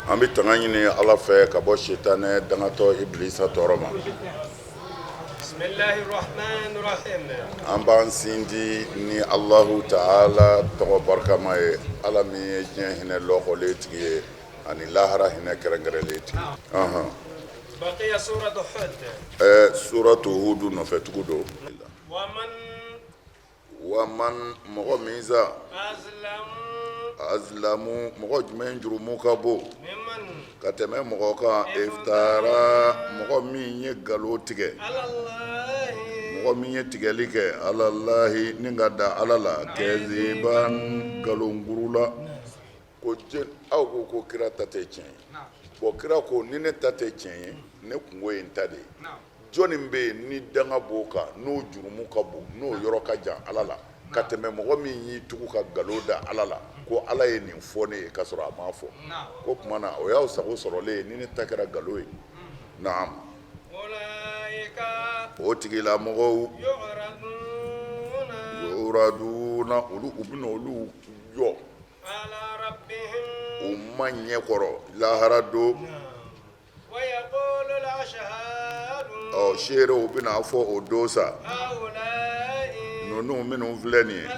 An bɛ tanga ɲini Ala fɛ ka bɔ sitanɛ dangatɔ ibilisa tɔɔrɔ ma. An b'an sinti ni Alahu taala tɔgɔ barikama ye, Ala min ye diɲɛ hinɛ lɔkɔlen tigi ye ani lahara hinɛ kɛrɛnkɛrɛnlen tigi. Ɔnhɔn. Ɛɛ suratu Hudu nɔfɛtugu don. Wa man mɔgɔ min sa azlamu mɔgɔ jumɛn jurumu ka bon ka tɛmɛ mɔgɔ kan iftara mɔgɔ min ye nkalon tigɛ mɔgɔ min ye tigɛli kɛ alalahi ni ka da ala la kaziban nkalonkuru la ko aw ko ko kira ta tɛ tiɲɛ ye bon kira ko ni ne ta tɛ tiɲɛ ye ne kunko ye n ta de ye jɔnni bɛ yen ni danga b'o kan n'o jurumu ka bon n'o yɔrɔ ka jan ala la ka tɛmɛ mɔgɔ min y'i tugu ka nkalon da ala la ko ala ye nin fɔ ne ye k'a sɔrɔ a m'a fɔ ko tuma na o y'aw sago sɔrɔlen ye ni ne ta kɛra nkalon ye naam o tigilamɔgɔw yuraduna olu u bɛna olu jɔ u ma ɲɛ kɔrɔ lahara don Ɔ seerew bɛna a fɔ o don sa ninnu minnu filɛ nin ye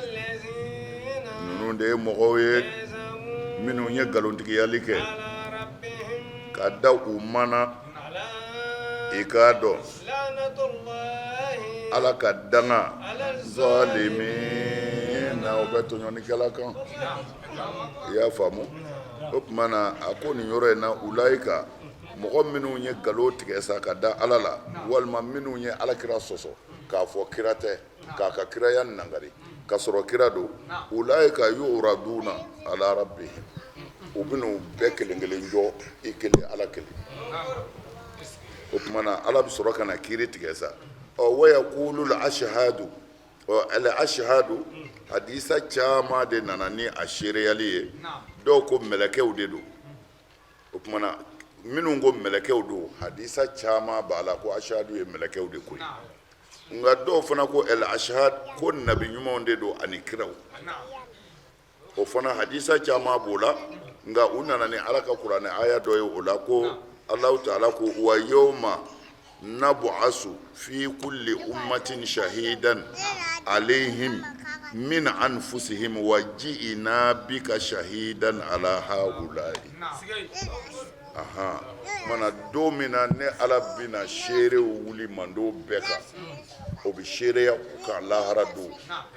ninnu de ye mɔgɔw ye minnu ye nkalontigiyali kɛ ka da u ma na i k'a dɔn ala ka danga zalimina o bɛ tɔɲɔnikɛla kan i y'a faamu o tuma na a ko nin yɔrɔ in na ulayika mɔgɔ minnu ye nkalon tigɛ sa ka da ala la walima minnu ye ala kira sɔsɔ k'a fɔ kira tɛ k'a ka kiraya nangari ka sɔrɔ kira don ulayika yuraduna ala rabbihim u bɛn'u bɛɛ kelen kelen jɔ i kelen ala kelen o tuma na ala bɛ sɔrɔ ka na kiiri tigɛ sa ɔ wa yakulul ashhadu ɔ al ashhadu hadisa caman de nana ni a seereyali ye dɔw ko mɛlɛkɛw de don o tuma na minnu ko mɛlɛkɛw don hadisa caman b'a la ko ashhadu ye mɛlɛkɛw de ko ye nka dɔw fana ko al ashhad ko nabi ɲumanw de don ani kiraw o fana hadisa caman b'o la nka u nana ni ala ka kuranɛ aya dɔ ye o la ko alahu taala ko wa yawma nab'asu fi kulli ummatin shahidan alayhim min anfusihim wa ji'ina bika shahidan ala haula'i aha mana don min na ne ala bɛna seerew wuli mando bɛɛ kan o bɛ seereya u kan lahara don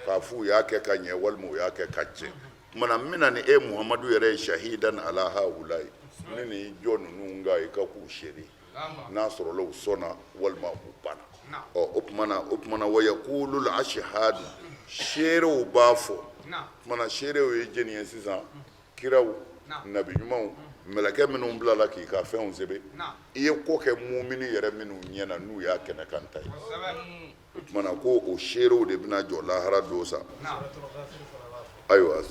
k'a fɔ u y'a kɛ ka ɲɛ walima u y'a kɛ ka tiɲɛ mana n bɛna ni e muhamadu yɛrɛ ye shahidan ala haula'i ne n'i jɔ ninnu kan i ka k'u seere n'a sɔrɔla u sɔnna walima u banna ɔ o tuma na o tuma na wa yakulul ashhadu seerew b'a fɔ tuma na seerew ye jɛni ye sisan kiraw nabi ɲumanw mɛlɛkɛ minnu bilala k'i ka fɛnw sɛbɛn i ye ko kɛ mumini yɛrɛ minnu ɲɛ na n'u y'a kɛnɛ kan ta ye o tuma na ko o seerew de bɛna jɔ lahara don sa ayiwa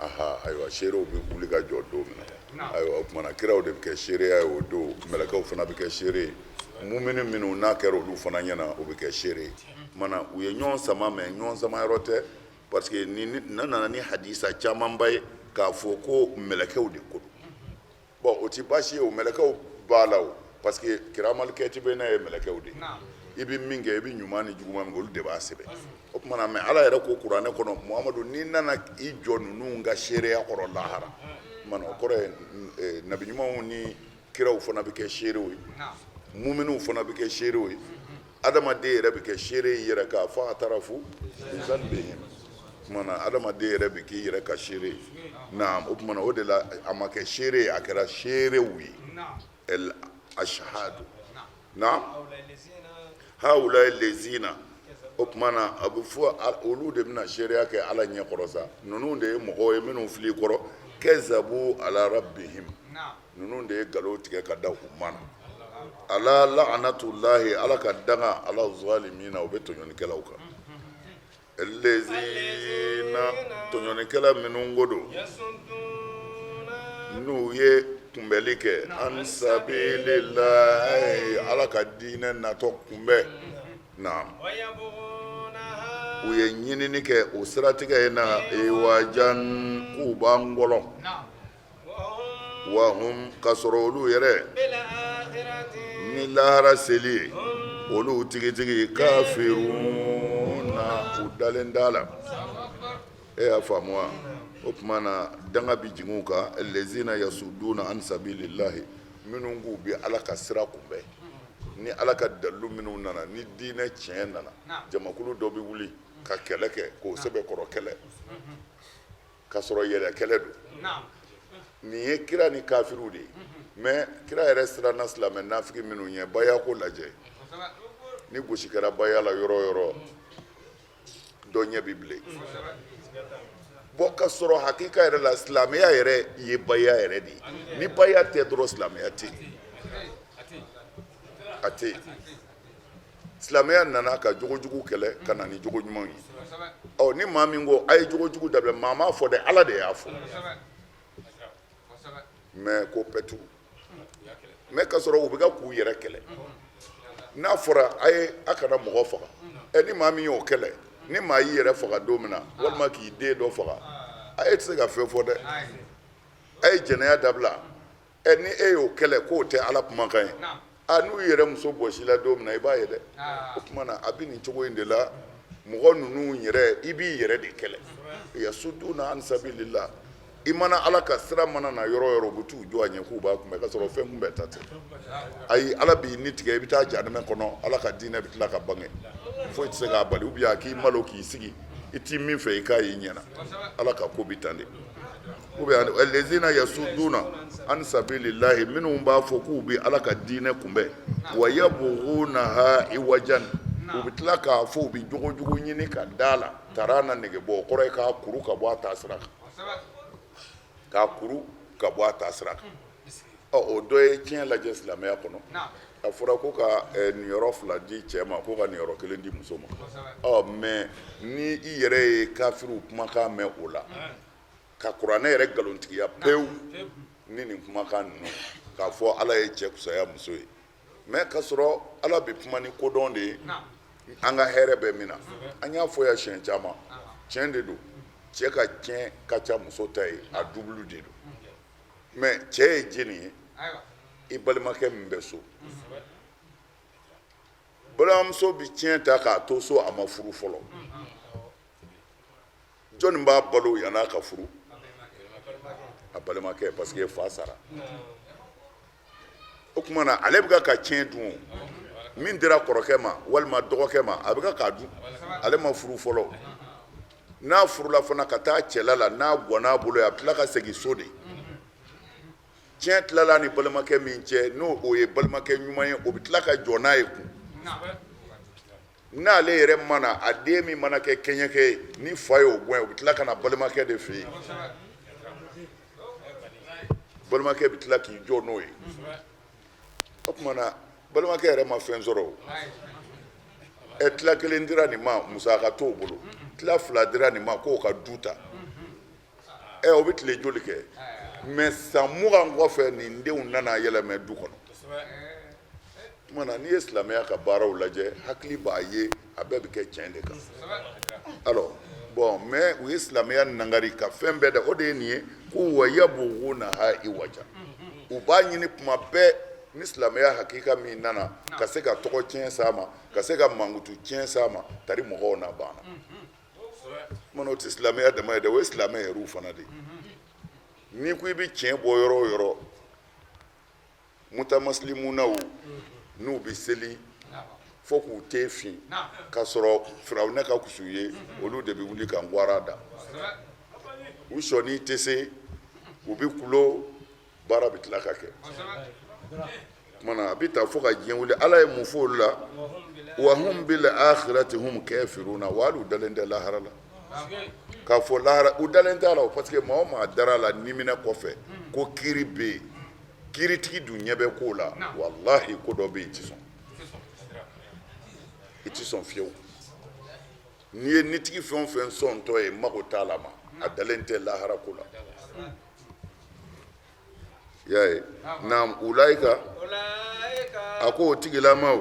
aha ayiwa seerew bɛ wuli ka jɔ don min na ayiwa o tuma na kiraw de bɛ kɛ seereya ye o don mɛlɛkɛw fana bɛ kɛ seere ye mumini minnu n'a kɛra olu fana ɲɛna o bɛ kɛ seere ye mana u ye ɲɔgɔn sama mais ɲɔgɔn sama yɔrɔ tɛ parce que ni nana ni hadisa camanba ye k'a fɔ ko mɛlɛkɛw de ko don bon o tɛ baasi ye o mɛlɛkɛw b'a la o parce que kiramal katibina ye mɛlɛkɛw de ye i bɛ min kɛ i bɛ ɲuman ni juguman min kɛ olu de b'a sɛbɛn o tuma na mais ala yɛrɛ ko kuranɛ kɔnɔ muhamadu n'i nana i jɔ ninnu ka seereya kɔrɔ lahara mana o kɔrɔ ye nabi ɲumanw ni kiraw fana bɛ kɛ seerew ye muminiw fana bɛ kɛ seerew ye adamaden yɛrɛ bɛ kɛ seere ye yɛrɛ k'a fɔ fa'tarafu bi zanbihim tuma na adamaden yɛrɛ bɛ k'i yɛrɛ ka seere ye naam o tuma na o de la a ma kɛ seere ye a kɛra seerew ye el ashhadu naam haulai lezina o tuma na a bɛ fɔ olu de bɛna seereya kɛ ala ɲɛ kɔrɔ sa ninnu de ye mɔgɔw ye minnu filɛ i kɔrɔ kazabu ala rabbihim ninnu de ye nkalon tigɛ ka da u ma na ala la'anatulahi ala ka danga ala zalimina o bɛ tɔɲɔnikɛlaw kan lezina tɔɲɔnikɛla minnu ko don n'u ye kunbɛli kɛ an sabililahi ala ka diinɛ natɔ kunbɛn naam U ye ɲinini kɛ o siratigɛ in na iwajan, k'u b'an kɔlɔn, wa hum, ka sɔrɔ olu yɛrɛ ni lahara seli ye, olu tigitigi kafiruna, u dalen t'a la. E y'a faamu wa? O tuma na danga bɛ jigin u kan, lezina yasuduna an sabilillahi, minnu k'u bɛ Ala ka sira kunbɛn ni Ala ka dalilu minnu nana, ni diinɛ tiɲɛ nana, jamakulu dɔ bɛ wuli ka kɛlɛ kɛ k'o sɛbɛkɔrɔ kɛlɛ k'a sɔrɔ yɛrɛ kɛlɛ don. Nin ye kira ni kafiriw de ye, mais kira yɛrɛ siranna silamɛ nafigi minnu ɲɛ. Baya ko lajɛ, ni gosi kɛra baya la yɔrɔ o yɔrɔ, dɔ ɲɛ bɛ bilen. Bon, ka sɔrɔ hakika yɛrɛ la, silamɛya yɛrɛ ye baya yɛrɛ de ye. Ni baya tɛ dɔrɔn, silamɛya tɛ yen, a tɛ yen. Silamɛya nana ka jogojugu kɛlɛ ka na ni jogo ɲumanw ye. Ɔ, ni maa min ko a ye jogojugu dabila, maa m'a fɔ dɛ, Ala de y'a fɔ. Mais ko pɛtu, mais ka sɔrɔ u bɛ ka k'u yɛrɛ kɛlɛ. N'a fɔra a ye a kana mɔgɔ faga, ɛ, ni maa min y'o kɛlɛ, ni maa y'i yɛrɛ faga don min na, walima k'i den dɔ faga, a e tɛ se ka fɛn fɔ dɛ. A ye jɛnɛya dabila, ɛ, ni e y'o kɛlɛ k'o tɛ Ala kumakan ye, a n'u yɛrɛ muso bɔsi la don min na, i b'a ye dɛ. O tuma na a bɛ nin cogo in de la. Mɔgɔ ninnu yɛrɛ, i b'i yɛrɛ de kɛlɛ. Yasuduna an sabilillah, i mana Ala ka sira mana na yɔrɔ o yɔrɔ, u bɛ t'u jɔ a ɲɛ k'u b'a kunbɛn, ka sɔrɔ fɛn kunbɛn ta tɛ. Ayi, Ala b'i ni tigɛ, i bɛ taa jahanamɛ kɔnɔ. Ala ka diinɛ bɛ tila ka bange, foyi tɛ se k'a bali, ou bien a k'i malo k'i sigi, i t'i min fɛ i k'a y'i ɲɛna. Ala ka ko bɛ tan de. Ou bien lezina yasuduna an sabilillahi, minnu b'a fɔ k'u bɛ Ala ka diinɛ kunbɛn, wa yabghunaha iwajan, u bɛ tila k'a fɔ u bɛ jogojugu ɲini ka da la tara na nege bɔ. O kɔrɔ ye k'a kuru ka bɔ a ta sira kan, k'a kuru ka bɔ a ta sira kan. Ɔ, o dɔ ye tiɲɛ lajɛ silamɛya kɔnɔ. A fɔra ko ka niyɔrɔ fila di cɛ ma, ko ka niyɔrɔ kelen di muso ma. Ɔ, mais ni i yɛrɛ ye kafiriw kumakan mɛn o la, ka kuranɛ yɛrɛ nkalontigiya pewu ni nin kumakan ninnu, k'a fɔ Ala ye cɛ kusaya muso ye, mais k'a sɔrɔ Ala bɛ kuma ni kodɔn de ye, an ka hɛrɛ bɛ min na. An y'a fɔ yan siɲɛ caman, tiɲɛ de don, cɛ ka tiɲɛ ka ca muso ta ye, a double de don. Mais cɛ ye jɛni ye? I balimakɛ min bɛ so, balimamuso bɛ tiɲɛ ta k'a to so, a ma furu fɔlɔ, jɔnni b'a balo yann'a ka furu? A balimakɛ, parce que fa sara. O tuma na ale bɛ ka tiɲɛ dun min dira kɔrɔkɛ ma walima dɔgɔkɛ ma, a bɛ k'a dun, ale ma furu fɔlɔ. N'a furula fana ka taa cɛla la, n'a gwanna a bolo, a bɛ tila ka segin so de. Tiɲɛ tilala ni balimakɛ min cɛ, n'o o ye balimakɛ ɲuman ye, o bɛ tila ka jɔ n'a ye kun. N'ale yɛrɛ mana a den min mana kɛ kɛɲɛkɛ ye, ni fa y'o gɛn, o bɛ tila ka na balimakɛ de fɛ yen. Balimakɛ bɛ tila k'i jɔ n'o ye. O tuma na balimakɛ yɛrɛ ma fɛn sɔrɔ. O ɛ, tila kelen dira nin ma, musaka t'o bolo. Tila fila dira nin ma, k'o ka du ta. Ɛ, o bɛ tile joli kɛ? Mais san 20 kɔfɛ, nin denw nana yɛlɛmɛ du kɔnɔ. Tuma na n'i ye silamɛya ka baaraw lajɛ, hakili b'a ye a bɛɛ bɛ kɛ tiɲɛ de kan. Alors bon, mais u ye silamɛya nangari ka fɛn bɛɛ da. O de ye nin ye ko wa yabghunaha iwaja, u b'a ɲini kuma bɛɛ ni silamɛya hakika min nana, ka se ka tɔgɔ tiɲɛ s'a ma, ka se ka mankutu tiɲɛ s'a ma, tari mɔgɔw na banna. Mana o tɛ silamɛya dama ye dɛ, o ye silamɛ yɛrɛw fana de ye. N'i ko i bɛ tiɲɛ bɔ yɔrɔ o yɔrɔ, mutamasilimunaw n'u bɛ seli fo k'u ten fin k'a sɔrɔ firawunɛ ka kusu ye, olu de bɛ wuli ka gwara da u sɔnni tɛ se, u bɛ kulo baara bɛ tila ka kɛ. Tuma na a bɛ taa fo ka diɲɛ wuli. Ala ye mun fɔ olu la? Wa hum bil akhirati hum kafiruna. Wa hali u dalen tɛ lahara la. K'a fɔ lahara, u dalen t'a la, parce que maa o maa dara la niminɛ kɔfɛ ko kiiri bɛ yen, kiiritigi dun ɲɛ bɛ ko la, walahi ko dɔ bɛ yen, i tɛ sɔn, i tɛ sɔn fiyewu. N'i ye nitigi fɛn o fɛn sɔntɔ ye, mago t'a la ma, a dalen tɛ lahara ko la. I y'a ye? Naam, ulaika, a ko o tigilamaw,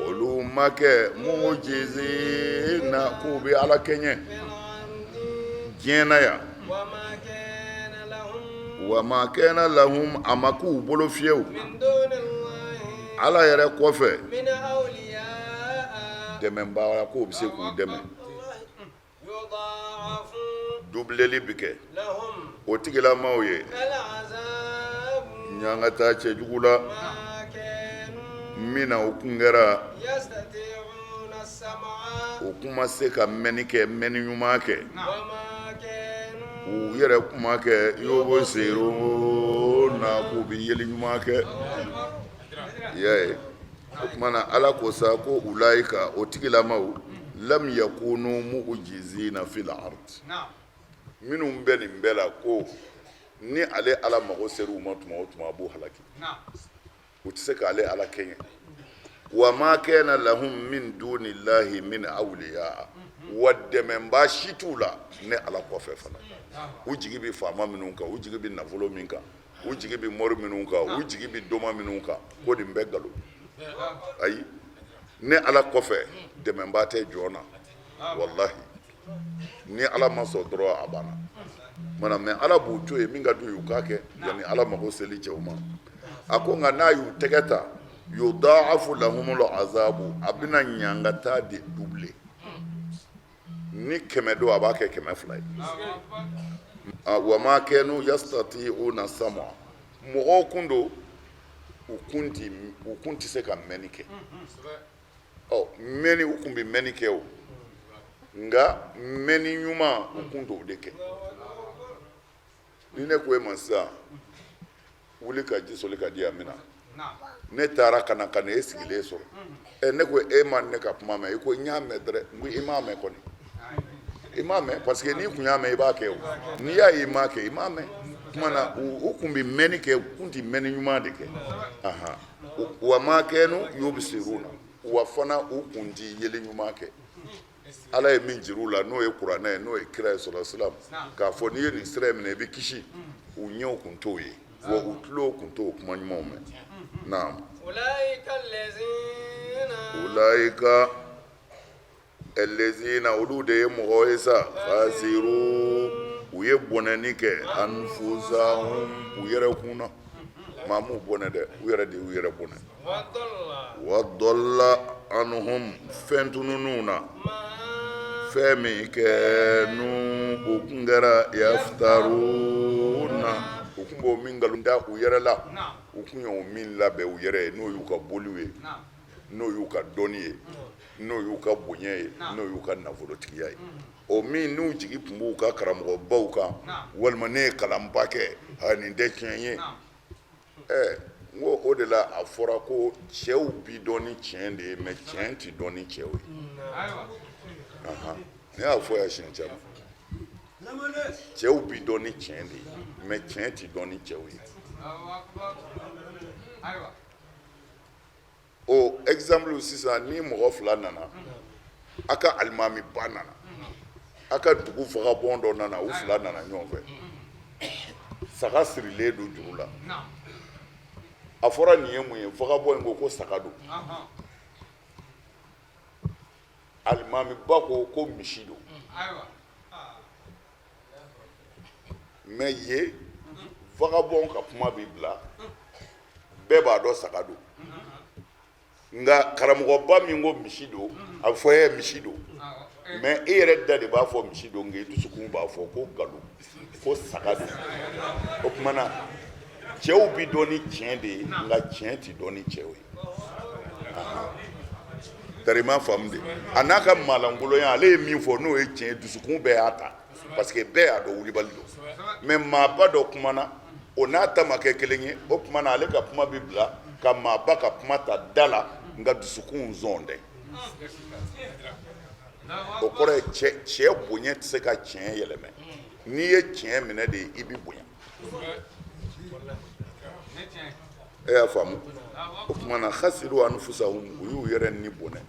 olu Olu ma kɛ mujizina k'u bɛ Ala kɛɲɛ diɲɛ na yan. Wa ma kana lahum a ma k'u bolo fiyewu Ala yɛrɛ kɔfɛ dɛmɛbaa k'o bɛ se k'u dɛmɛ. Dubileli bɛ kɛ o tigilamaw ye ɲangata cɛjugu la min na u kun kɛra u kun ma se ka mɛnni kɛ mɛnni ɲuman kɛ u yɛrɛ kun ma kɛ yubsiruna k'u bɛ yeli ɲuman kɛ i y'a ye o tuma na ala ko sa ko ulayika o tigilamaw lam yakunu mu'jizina fil ard minnu bɛ nin bɛɛ la ko ni ale ala mago sera u ma tuma o tuma a b'u halaki u tɛ se k'ale ala kɛɲɛ wa ma kana lahum min dunillahi min awliya wa dɛmɛbaa si t'u la ne ala kɔfɛ fana u jigi bɛ faama minnu kan u jigi bɛ nafolo min kan u jigi bɛ mori minnu kan u jigi bɛ doma minnu kan ko nin bɛɛ nkalon ayi ne ala kɔfɛ dɛmɛbaa tɛ jɔn na walahi ni ala ma sɔn dɔrɔn a banna mana mɛ ala b'u to yen min ka d'u ye u k'a kɛ yanni ala mago seli cɛw ma a ko nka n'a y'u tɛgɛ ta yudaafu lahumul azabu a bɛna ɲangata de doubler ni 100 don a b'a kɛ 200 ye wa ma kanu yastati'una sam'a mɔgɔw kun don u kun ti u kun tɛ se ka mɛnni kɛ ɔ mɛnni u kun bɛ mɛnni kɛ o nka mɛnni ɲuman u kun t'o de kɛ ni ne ko e ma sisan wuli ka ji soli ka di yan min na ne taara ka na ka na e sigilen sɔrɔ ɛ ne ko e ma ne ka kuma mɛn i ko n y'a mɛn dɛrɛ n ko i m'a mɛn kɔni i m'a mɛn parce que n'i kun y'a mɛn i b'a kɛ o n'i y'a ye i m'a kɛ i m'a mɛn tuma na u kun bɛ mɛnni kɛ u kun tɛ mɛnni ɲuman de kɛ ahan wa ma kanu yubsiruna wa fana u kun tɛ yeli ɲuman kɛ ala ye min jira u la n'o ye kuranɛ ye n'o ye kira ye sɔlɔ salam k'a fɔ n'i ye nin sira in minɛ i bɛ kisi u ɲɛw kun t'o ye wa u tulow kun t'o kuma ɲumanw mɛn naam ulaika allazina olu de ye mɔgɔ ye sa khasiru u ye bɔnɛni kɛ anfusahum u yɛrɛ kun na maa m'u bɔnɛ dɛ u yɛrɛ de y'u yɛrɛ bɔnɛ wa dalla anhum fɛn tunun'u na fɛn min kanu u kun kɛra yaftaruna u kun b'o min nkalon da u yɛrɛ la u kun y'o min labɛn u yɛrɛ ye n'o y'u ka boliw ye n'o y'u ka dɔnni ye n'o y'u ka bonya ye n'o y'u ka nafolotigiya ye o min n'u jigi tun b'u ka karamɔgɔbaw kan walima ne ye kalanba kɛ nin tɛ tiɲɛ ye ɛɛ n ko o de la a fɔra ko cɛw bi dɔn ni tiɲɛ de ye mɛ tiɲɛ tɛ dɔn ni cɛw ye ne y'a fɔ yan siɲɛ caman cɛw bi dɔn ni tiɲɛ de ye mɛ tiɲɛ tɛ dɔn ni cɛw ye o exemple sisan ni mɔgɔ fila nana a ka alimamiba nana a ka dugu vagabond dɔ nana u fila nana ɲɔgɔn fɛ saga sirilen don juru la a fɔra nin ye mun ye vagabond in ko ko saga don alimamiba ko ko misi don mɛ yen vagabond ka kuma bɛ bila bɛɛ b'a dɔn saga don nka karamɔgɔba min ko misi don a bɛ fɔ e misi don mɛ e yɛrɛ da de b'a fɔ misi don nka i dusukun b'a fɔ ko nkalon ko saga don o tuma na cɛw bi dɔn ni tiɲɛ de ye nka tiɲɛ tɛ dɔn ni cɛw ye tari i m'a faamu de a n'a ka maalankolonya ale ye min fɔ n'o ye tiɲɛ ye dusukun bɛɛ y'a ta parce que bɛɛ y'a dɔn wulibali don mɛ maaba dɔ kumana o n'a ta ma kɛ kelen ye o tuma na ale ka kuma bɛ bila ka maaba ka kuma ta da la nka dusukun zɔn tɛ o kɔrɔ ye cɛ bonya tɛ se ka tiɲɛ yɛlɛmɛ n'i ye tiɲɛ minɛ de i bɛ bonya e y'a faamu o tuma na khasiru anfusahum u y'u yɛrɛ ni bɔnɛ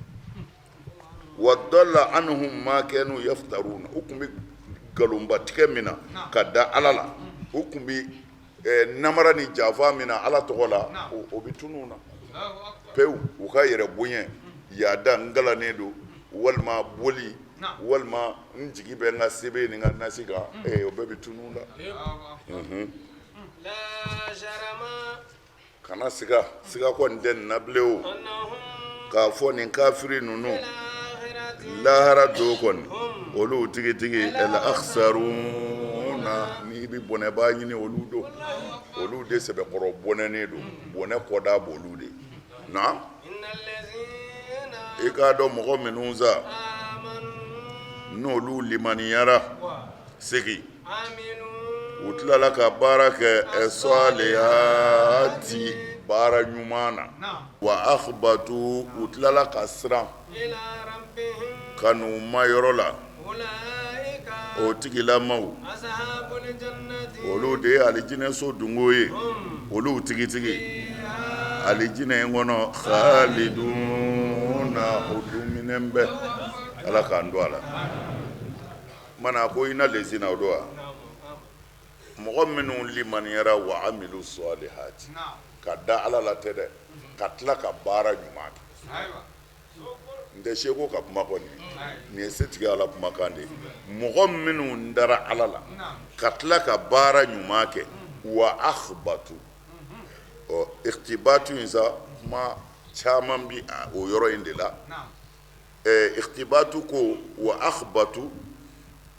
wa dalla anhum ma kanu yaftaruna u tun bɛ nkalonbatigɛ min na ka da ala la u tun bɛ namara ni janfa min na ala tɔgɔ la o bɛ tunun u na pewu u ka yɛrɛ bonya yaada n kalannen don walima boli walima n jigi bɛ n ka sebe ni n ka nasi kan o bɛɛ bɛ tunun la. Kana siga, siga kɔni tɛ nin na bilen o, k'a fɔ nin kafiri ninnu lahara don kɔni olu tigitigi el akhsaruna, n'i bɛ bɔnɛbaa ɲini olu don, olu de sɛbɛkɔrɔ bɔnɛnen don, bɔnɛ kɔda b'olu de na. I k'a dɔn mɔgɔ minnu sa n'olu limaniyara segin u tilala ka baara kɛ salihati baara ɲuman na, wa akhbatu u tilala ka siran ka n'u ma yɔrɔ la, o tigilamaw olu de ye alijinɛso dungo ye, olu tigitigi alijinɛ in kɔnɔ khaliduna o duumɛnen bɛ. Ala k'an don a la. Mana ko ina lezina o don wa mɔgɔ minnu limaniyara wa amilu salihati ka da Ala la tɛ dɛ, ka tila ka baara ɲuman kɛ. N tɛ seko ka kuma kɔni, nin ye setigi Ala kumakan de ye. Mɔgɔ minnu dara Ala la ka tila ka baara ɲuman kɛ, wa akhbatu, ɔ ikhtibatu in sa kuma caman bi o yɔrɔ in de la. Ikhtibatu ko wa akhbatu,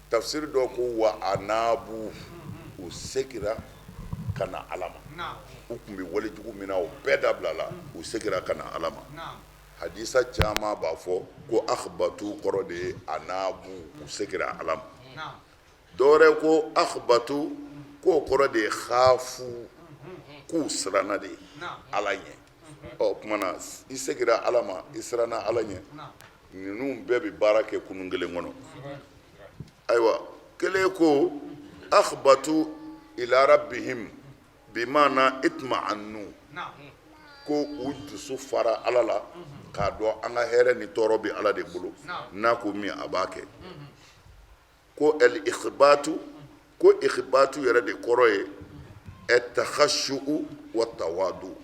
tafsiri dɔ ko wa anabu, u segira ka na Ala ma. U tun bɛ walejugu min na o bɛɛ dabilala, u segira ka na Ala ma. Hadisa caman b'a fɔ ko akhbatu kɔrɔ de ye anabu, u segira Ala ma. Dɔwɛrɛ ko akhbatu k'o kɔrɔ de ye khafu, k'u siranna de Ala ɲɛ. Ɔ o tuma na i segira Ala ma, i siranna Ala ɲɛ, ninnu bɛɛ bɛ baara kɛ kunun kelen kɔnɔ. Ayiwa, kelen ko akhbatu ila rabbihim bimana itma'annu, ko u dusu fara Ala la k'a dɔn an ka hɛrɛ ni tɔɔrɔ bɛ Ala de bolo, n'a ko min a b'a kɛ. Ko el ikhbatu, ko ikhbatu yɛrɛ de kɔrɔ ye at-takhashu'u wa tawadu.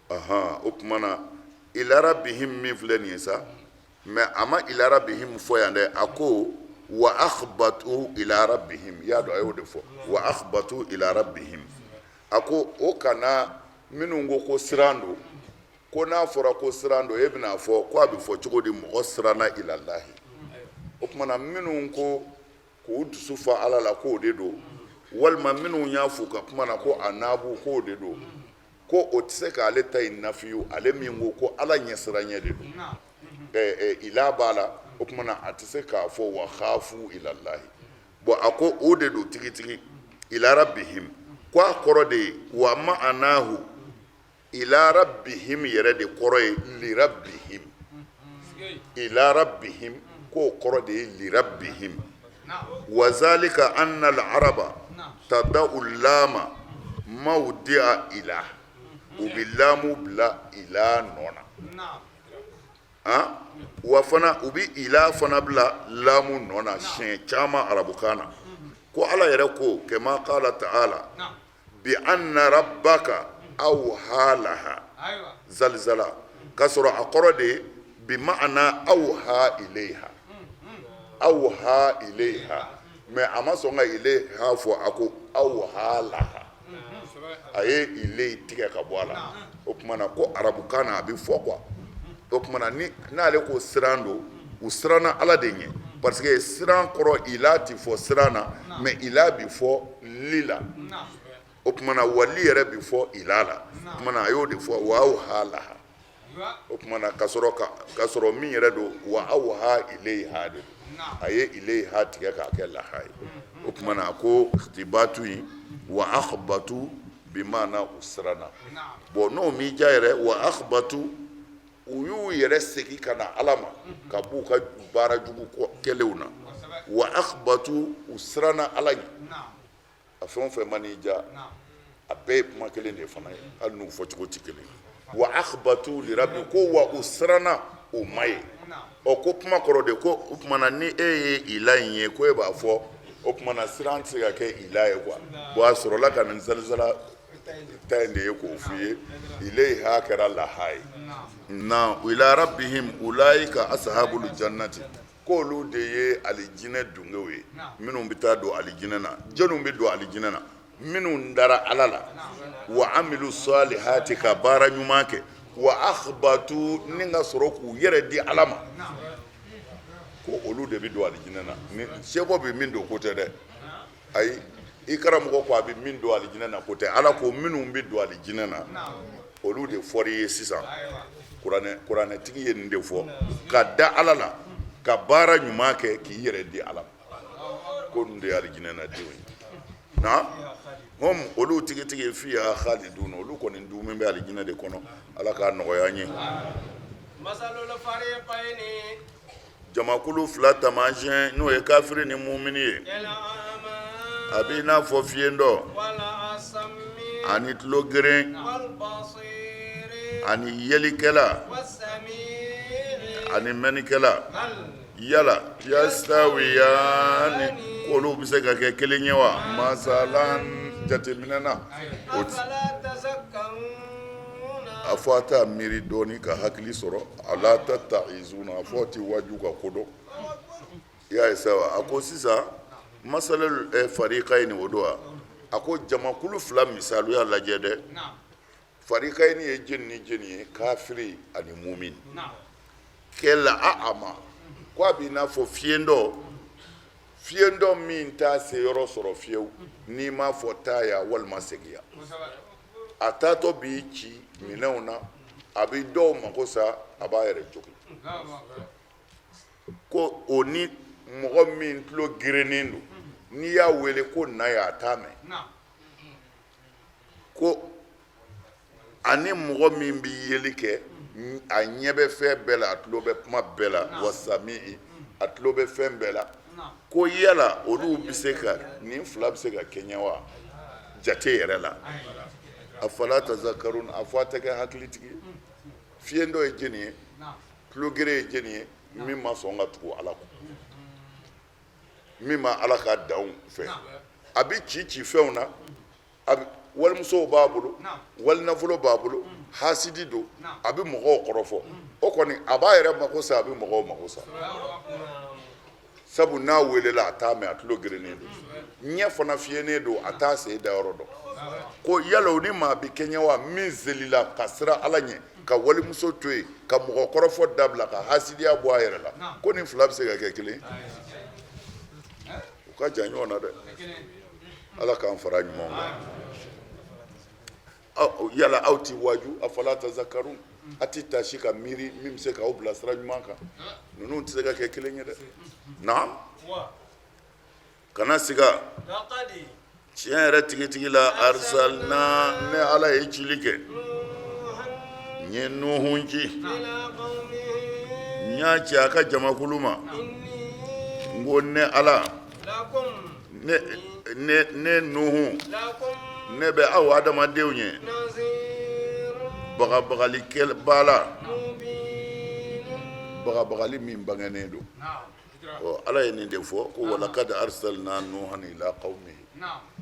Ahan, o tuma na ila rabbihim min filɛ nin ye sa, mais a ma ila rabbihim fɔ yan dɛ, a ko wa akhbatu ila rabbihim, i y'a dɔn a y'o de fɔ, wa akhbatu ila rabbihim. A ko o kana minnu ko ko siran don, ko n'a fɔra ko siran don, e bɛna fɔ ko a bɛ fɔ cogo di mɔgɔ siranna ilallahi. O tuma na minnu ko k'u dusu fa Ala la k'o de don, walima minnu y'a f'u ka kuma na ko anabu k'o de don, ko o tɛ se k'ale ta in nafiyu, ale min ko ko Ala ɲɛsiranɲɛ de don, ila b'a la, o tuma na a tɛ se k'a fɔ wa khafu ilallahi. Bon a ko o de don tigitigi ila rabbihim, ko a kɔrɔ de ye wa ma'anahu ila rabbihim yɛrɛ de kɔrɔ ye lirabbihim, ila rabbihim k'o kɔrɔ de ye lirabbihim. Wa zalika anna al-araba tada'u lama mawdi'a ila, u bɛ lamu bila ila nɔ na, wa fana u bɛ ila fana bila lamu nɔ na siɲɛ caman arabukan na. Ko Ala yɛrɛ ko kama qala ta'ala bi anna rabbaka awha laha zalzala, k'a sɔrɔ a kɔrɔ de ye bi ma'ana awha ilayha, awha ilayha, mais a ma sɔn ka ilayha fɔ, a ko awha laha, a ye ilayi tigɛ ka bɔ a la. O tuma na ko arabukan na a bɛ fɔ quoi. O tuma na ni n'ale ko siran don, u siranna Ala de ɲɛ, parce que siran kɔrɔ ila tɛ fɔ siran na, mais ila bɛ fɔ li la. O tuma na wa li yɛrɛ bɛ fɔ ila la. O tuma na a y'o de fɔ wa awha laha. O tuma na ka sɔrɔ ka sɔrɔ min yɛrɛ don wa awha ilayha de don, a ye ilayha tigɛ k'a kɛ laha ye. O tuma na a ko ikhtibatu in wa akhbatu bi maana u siranna. Bon n'o m'i diya yɛrɛ, wa akhbatu u y'u yɛrɛ segin ka na Ala ma ka b'u ka baara jugu kɛlenw na. Wa akhbatu u siranna Ala ɲɛ. A fɛn o fɛn man'i diya, a bɛɛ ye kuma kelen de fana ye, hali n'u fɔcogo tɛ kelen. Wa akhbatu lirabbi ko wa u siranna u ma ye. Ɔ ko kuma kɔrɔ de ko o tuma na ni e ye ila in ye, ko e b'a fɔ o tuma na siran tɛ se ka kɛ ila ye quoi. Bon a sɔrɔla ka nin zalizala ta in de ye k'o f'i ye, ilayha kɛra laha ye. Na ila rabbihim ulaika ashabul jannati, k'olu de ye alijinɛ dungew ye, minnu bɛ taa don alijinɛ na. Jɔnniw bɛ don alijinɛ na? Minnu dara Ala la, wa amilu salihati, ka baara ɲuman kɛ, wa akhbatu, ni ka sɔrɔ k'u yɛrɛ di Ala ma, ko olu de bɛ don alijinɛ na. Ni seko bɛ min don ko tɛ dɛ, ayi, i karamɔgɔ ko a bɛ min don alijinɛ na ko tɛ. Ala ko minnu bɛ don alijinɛ na, olu de fɔra i ye sisan. Kuranɛtigi ye nin de fɔ: ka da Ala la, ka baara ɲuman kɛ, k'i yɛrɛ di Ala ma, ko nin de ye alijinɛ na denw ye. Na hum, olu tigitigi, fiha khalidun, olu kɔni duumɛn bɛ alijinɛ de kɔnɔ. Ala k'a nɔgɔya an ye. Jamakulu fila taamasiyɛn, n'o ye kafiri ni mumini ye, a b'i n'a fɔ fiyentɔ ani tulo geren ani yelikɛla ani mɛnnikɛla. Yala yastawiyani, k'olu bɛ se ka kɛ kelen ye wa? Masalan, jateminɛ na, o a fɔ a t'a miiri dɔɔni ka hakili sɔrɔ. Afala tattaizuna, a fɔ a tɛ waaju ka ko dɔn. I y'a ye sa wa? A ko sisan masalul farikayini, o don wa? A ko jamakulu fila misaliya lajɛ dɛ. Farikayini ye jeni ni jeni ye? Kafiri ani mumin. Kal a'ama, ko a b'i n'a fɔ fiyentɔ, fiyentɔ min t'a se yɔrɔ sɔrɔ fiyewu n'i m'a fɔ taa yan walima segin yan. A taatɔ b'i ci minɛnw na, a bɛ dɔw mako sa, a b'a yɛrɛ jogin. Ko o ni mɔgɔ min tulo gerennen don, n'i y'a wele ko na yan, a t'a mɛn. Ko ani mɔgɔ min bɛ yeli kɛ, a ɲɛ bɛ fɛn bɛɛ la, a tulo bɛ kuma bɛɛ la, wa sami, a tulo bɛ fɛn bɛɛ la. Ko yala olu bɛ se ka, nin fila bɛ se ka kɛɲɛ wa jate yɛrɛ la? Afala tazakarun, a fɔ a tɛ kɛ hakilitigi ye? Fiyentɔ ye jeni ye? Tulogeren ye jeni ye? Min ma sɔn ka tugu Ala kɔ, min ma Ala ka danw fɛ, a bɛ ci ci fɛnw na, a walimusow b'a bolo, walinafolo b'a bolo, hasidi don, a bɛ mɔgɔw kɔrɔfɔ. O kɔni, a b'a yɛrɛ mako sa, a bɛ mɔgɔw mako sa, sabu n'a welela a t'a mɛn, a tulo gerennen don, ɲɛ fana fiyennen don, a t'a sen dayɔrɔ dɔn. Ko yala o ni maa bɛ kɛɲɛ wa, min selila ka siran Ala ɲɛ, ka walimuso to yen, ka mɔgɔ kɔrɔfɔ dabila, ka hasidiya bɔ a yɛrɛ la? Ko nin fila bɛ se ka kɛ kelen? U ka jan ɲɔgɔn na dɛ. Ala k'an fara ɲuman kan. Yala aw ti waaju? Afala tazakarun, a ti taasi ka miiri min bɛ se k'aw bila sira ɲuman kan? Ninnu tɛ se ka kɛ kelen ye dɛ. Naam, kana siga, tiɲɛ yɛrɛ tigitigi la, arsalna, ne Ala ye cili kɛ, n ye Nuhun ci, n y'a ci a ka jamakulu ma. N ko ne Ala, ne Nuhun, ne bɛ aw adamadenw ye bagabagalikɛba la, bagabagali min bangenen don. Ɔ, Ala ye nin de fɔ ko walakad arsalna nuhan ila qaumihi,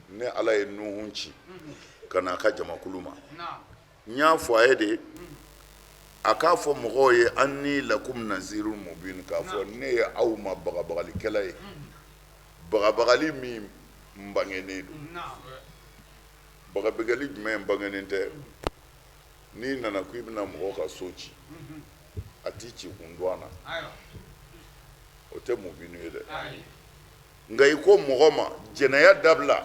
ne Ala ye Nuhun ci ka na a ka jamakulu ma. N y'a fɔ a ye de a k'a fɔ mɔgɔw ye anni lakum nazirun mubin, k'a fɔ ne ye aw ma bagabagalikɛla ye, bagabagali min bangenen don. Bagabagali jumɛn bangenen tɛ? N'i nana ko i bɛna mɔgɔ ka so ci, a t'i ci kun dɔn na, o tɛ mubinu ye dɛ. Nka i ko mɔgɔ ma jɛnɛya dabila,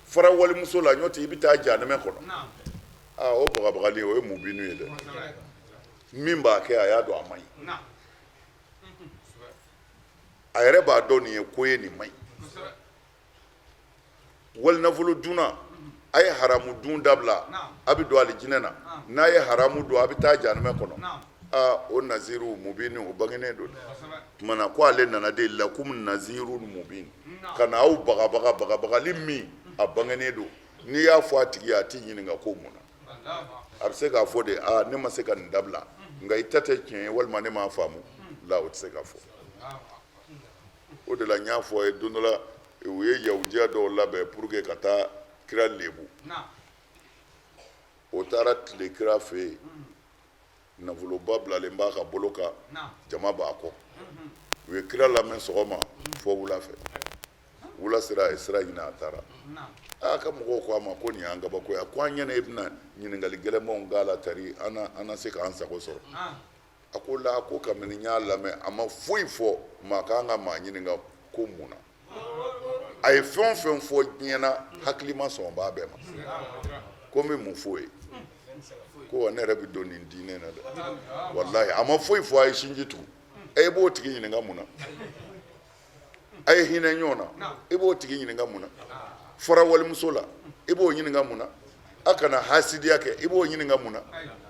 fara walimuso la, n'o tɛ i bɛ taa jahanɛmɛ kɔnɔ, aa, o bagabagali, o ye mubinu ye dɛ. Min b'a kɛ, a y'a dɔn a man ɲi, a yɛrɛ b'a dɔn nin ye ko ye, nin man ɲi. Walinafolo dunna, a ye haramu dun dabila, a bɛ don alijinɛ na. N'a ye haramu dun, a bɛ taa jahanɛmɛ kɔnɔ. Aa, o naziru mubinu, o bangenen don. Tuma na ko ale nana de lakum naziru mubin, ka na aw bagabaga, bagabagali min a bangenen don. N'i y'a fɔ a tigi ye, a t'i ɲininka ko mun na. A bɛ se k'a fɔ de aa, ne ma se ka nin dabila, nka i ta tɛ tiɲɛ ye, walima ne m'a faamu la, o tɛ se ka fɔ. O de la n y'a fɔ a ye don dɔ la, u ye yahudiya dɔw labɛn pour que ka taa kira lebu. O taara tile kira fɛ yen. Nafoloba bilalen b'a ka bolo kan, jama b'a kɔ. U ye kira lamɛn sɔgɔma fo wula fɛ. Wula sera, a ye sira ɲini, a taara. A ka mɔgɔw ko a ma ko nin y'an kabako ye. A ko an ɲɛna i bɛna ɲininkali gɛlɛnmanw k'a la tari an na se k'an sago sɔrɔ. A ko la, ko kabini n y'a lamɛn, a ma foyi fɔ maa kan ka maa ɲininka ko mun na. A ye fɛn o fɛn fɔ diɲɛ na, hakilima sɔn b'a bɛɛ ma. Ko n bɛ mun f'o ye? Ko wa ne yɛrɛ bɛ don nin diinɛ na dɛ, walahi. A ma foyi fɔ, a ye sinji tugu. E b'o tigi ɲininka mun na? A ye hinɛ ɲɔgɔn na, i b'o tigi ɲininka mun na? Fara walimuso la, i b'o ɲininka mun na? A kana hasidiya kɛ, i b'o ɲininka mun na?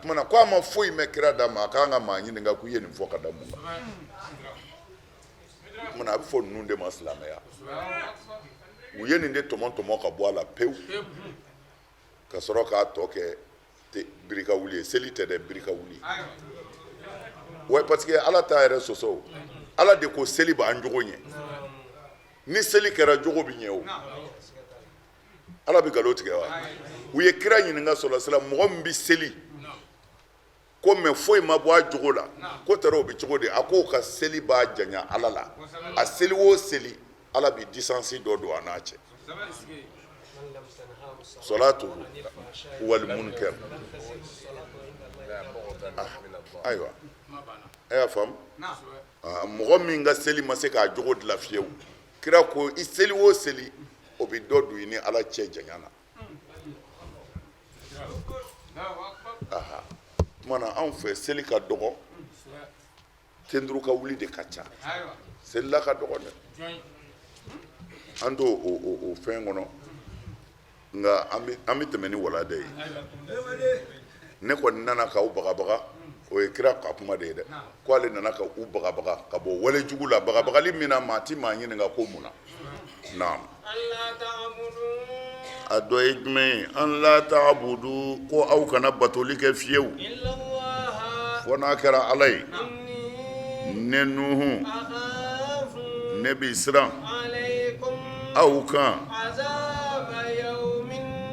Tuma na ko a ma foyi mɛn kira da ma, a kan ka maa ɲininka k'u ye nin fɔ ka da mun kan. Tuma na a bɛ fɔ ninnu de ma silamɛya. U ye nin de tɔmɔ tɔmɔ ka bɔ a la pewu, ka sɔrɔ k'a tɔ kɛ birika wuli ye. Seli tɛ dɛ, birika wuli wa, parce que Ala t'a yɛrɛ sɔsɔ. Ala de ko seli b'an jogo ɲɛ. Ni seli kɛra, jogo bɛ ɲɛ. O Ala bɛ nkalon tigɛ wa? U ye kira ɲininka sɔlɔ sala, mɔgɔ min bɛ seli ko mais foyi ma bɔ a jogo la, ko tari o bɛ cogo di? A k'o ka seli b'a janya Ala la. A seli o seli, Ala bɛ distance dɔ don a n'a cɛ. Salatuhu wal munkar. Ayiwa, e y'a faamu, mɔgɔ min ka seli ma se k'a jogo dilan fiyewu, kira ko i seli o seli, o bɛ dɔ don i ni Ala cɛ janya na. Tuma na anw fɛ, seli ka dɔgɔ, tenduru ka wuli de ka ca. Selila ka dɔgɔ dɛ. An t'o o fɛn kɔnɔ, nka an bɛ tɛmɛ ni walanda ye. Ne kɔni nana k'aw bagabaga. O ye kira ka kuma de ye dɛ, ko ale nana ka u bagabaga ka bɔ wale jugu la, bagabagali min na maa ti maa ɲininka ko mun na. Naam, a dɔ ye jumɛn ye? An la taabudu, ko aw kana batoli kɛ fiyewu fo n'a kɛra Ala ye. Ne Nuhu, ne bi siran aw kan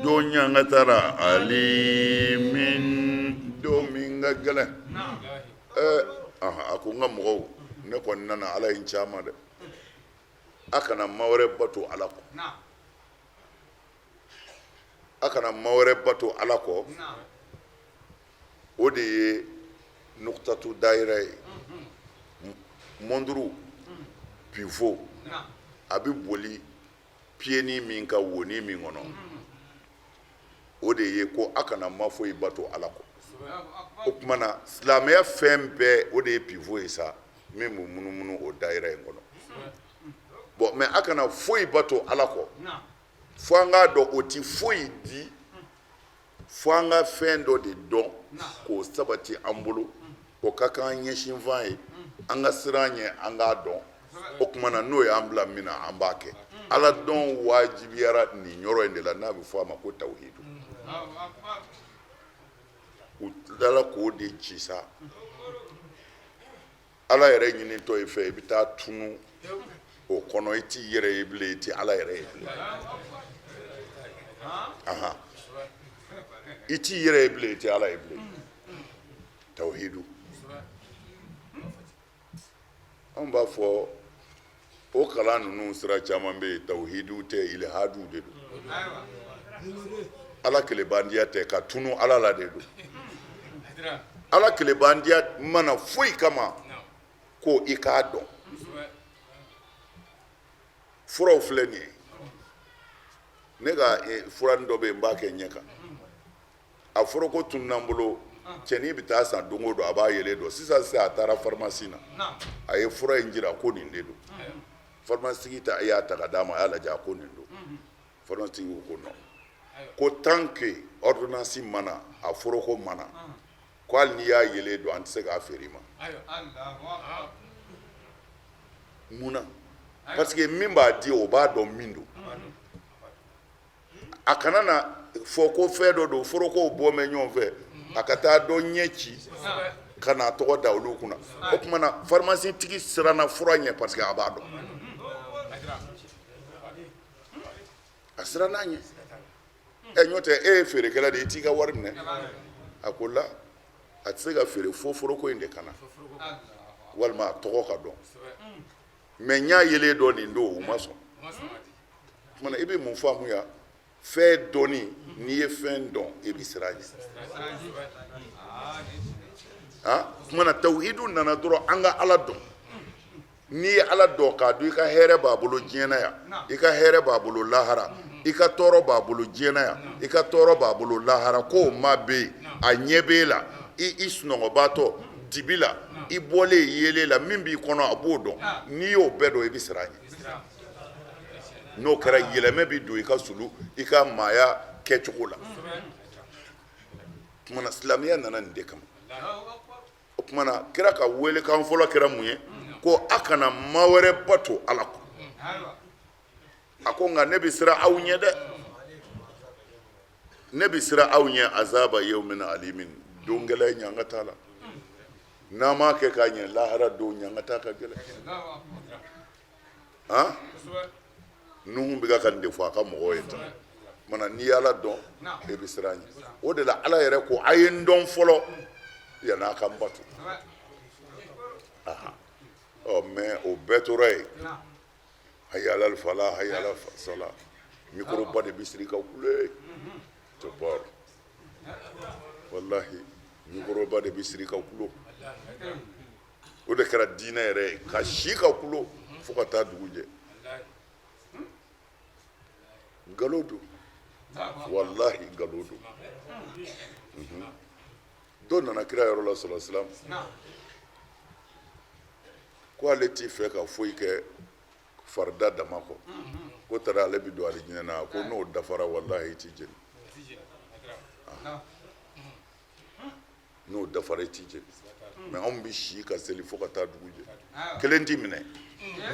don ɲangata ra, alimin, don min ka gɛlɛn. Ɛɛ, a ko n ka mɔgɔw, ne kɔni nana, Ala ye n ci a ma dɛ. A kana maa wɛrɛ bato Ala kɔ, a kana maa wɛrɛ bato Ala kɔ. O de ye nukutatu dayira ye. Mɔnturu pivot, a bɛ boli pieds min kan, wonin min kɔnɔ, o de ye ko a kana ma foyi bato Ala kɔ. O tuma na silamɛya fɛn bɛɛ, o de ye pivot ye sa, min bɛ munumunu o dayira in kɔnɔ. Bon, mais a kana foyi bato Ala kɔ fo an k'a dɔn o ti foyi di, fo an ka fɛn dɔ de dɔn k'o sabati an bolo. O ka kan an ɲɛsinfan ye, an ka siran ɲɛ, an k'a dɔn. O tuma na n'o y'an bila min na, an b'a kɛ. Ala dɔn wajibiyara nin yɔrɔ in de la, n'a bɛ fɔ a ma ko tawhidu. U tilala k'o de ci sa. Ala yɛrɛ ɲinitɔ i fɛ, i bɛ taa tunu o kɔnɔ, i t'i yɛrɛ ye bilen, i tɛ Ala yɛrɛ ye bilen. Ahan, i t'i yɛrɛ ye bilen, i tɛ Ala ye bilen. Tawhidu, anw b'a fɔ o kalan ninnu sira caman bɛ yen, tawhidu tɛ, ilhadu de don. Ala kelenbandiya tɛ, ka tunu Ala la de don. Ala kelenbandiya mana foyi kama ko i k'a dɔn. Furaw filɛ nin ye. Ne ka furanin dɔ bɛ yen, n b'a kɛ ɲɛ kan. A foroko tununna n bolo. Cɛnin bɛ taa san don o don, a b'a yelen dɔn. Sisan sisan, a taara farimasi na, a ye fura in jira ko nin de don. Farimasi ta y'a ta ka d'a ma, a y'a lajɛ, a ko nin don. Farimasi ko ko non, ko tant que ordonnance ma na, a foroko ma na, ko hali n'i y'a yelen dɔn, an tɛ se k'a feere i ma. Mun na? Parce que min b'a di, o b'a dɔn min don. A kana na fɔ ko fɛn dɔ don, forokow bɔ bɛ ɲɔgɔn fɛ, a ka taa dɔ ɲɛ ci ka n'a tɔgɔ da olu kunna. O tuma na pharmacie tigi siranna fura ɲɛ, parce que a b'a dɔn. A siranna ɲɛ. Ɛ, n'o tɛ, e ye feerekɛla de ye, i t'i ka wari minɛ. A ko la. A tɛ se ka feere fo foroko in de ka na walima a tɔgɔ ka dɔn. Mais n y'a yelen dɔn nin don, u ma sɔn. Tuma na i bɛ mun faamuya? Fɛn dɔnni, n'i ye fɛn dɔn, i bɛ siran a ɲɛ. Tuma na tawhidu nana dɔrɔn, an ka Ala dɔn. N'i ye Ala dɔn k'a dɔn, i ka hɛrɛ b'a bolo diɲɛ na yan, i ka hɛrɛ b'a bolo lahara, i ka tɔɔrɔ b'a bolo diɲɛ na yan, i ka tɔɔrɔ b'a bolo lahara, k'o maa bɛ yen, a ɲɛ b'e la, i sunɔgɔbaatɔ dibi la, i bɔlen yeelen la, min b'i kɔnɔ a b'o dɔn. N'i y'o bɛɛ dɔn, i bɛ siran a ɲɛ. N'o kɛra, yɛlɛmɛ bɛ don i ka sulu, i ka maaya kɛcogo la. Tuma na silamɛya nana nin de kama. O tuma na kira ka welekan fɔlɔ kɛra mun ye? Ko a kana maa wɛrɛ bato Ala kɔ. A ko nka ne bɛ siran aw ɲɛ dɛ, ne bɛ siran aw ɲɛ azaba yawmin alimin, don gɛlɛn ɲangata la. N'an m'a kɛ k'a ɲɛ, lahara don ɲangata ka gɛlɛn. Han, Nuhu bɛ ka nin de fɔ a ka mɔgɔw ye tan. Mana n'i ye Ala dɔn, e bɛ siran a ɲɛ. O de la Ala yɛrɛ ko a ye n dɔn fɔlɔ yann'a ka n bato. Ɔ mais o bɛɛ tora yen. Hayya alal fala, hayya alal sala, mikoroba de bɛ siri ka kule jabbar. Walahi, mikoroba de bɛ siri ka kulo. O de kɛra diinɛ yɛrɛ ye, ka si ka kulo fo ka taa dugu jɛ. Nkalon don, walahi nkalon don. Dɔ nana kira yɔrɔ la sala salam, ko ale t'i fɛ ka foyi kɛ farida dama kɔ, ko tari ale bɛ don alijinɛ na. Ko n'o dafara, walahi i t'i jeni. N'o dafara, i t'i jeni. Mais anw bɛ si ka seli fo ka taa dugu jɛ, kelen t'i minɛ.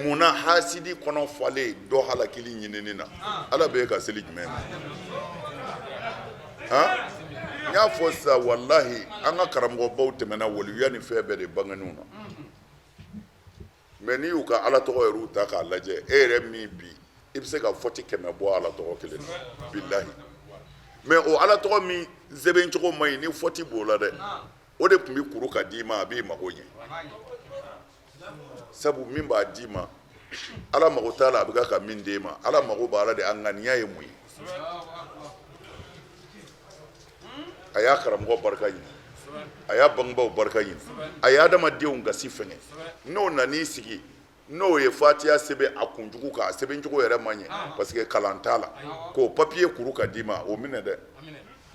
Mun na? Hasidi kɔnɔ falen dɔ halakili ɲinini na. Ala bɛ e ka seli jumɛn na? Han, n y'a fɔ sisan, walahi an ka karamɔgɔbaw tɛmɛna, waliyuya ni fɛn bɛɛ de bangenw na. Mais n'i y'u ka Ala tɔgɔ yɛrɛw ta k'a lajɛ, e yɛrɛ min bi i bɛ se ka fɔti 100 bɔ Ala tɔgɔ kelen na, bilahi. Mais o Ala tɔgɔ min sɛbɛn cogo man ɲi, ni fɔti b'o la dɛ, o de tun bɛ kuru ka d'i ma, a b'i mago ɲɛ. Sabu min b'a d'i ma, Ala mago t'a la a bɛ ka min d'e ma. Ala mago b'a la de, a ŋaniya ye mun ye? A y'a karamɔgɔ barika ɲini, a y'a bangebaaw barika ɲini, a ye adamadenw gasi fɛngɛ. N'o nan'i sigi, n'o ye fatiya sɛbɛn a kunjugu kan, a sɛbɛncogo yɛrɛ ma ɲɛ parce que kalan t'a la, k'o papiye kuru ka d'i ma, o minɛ dɛ.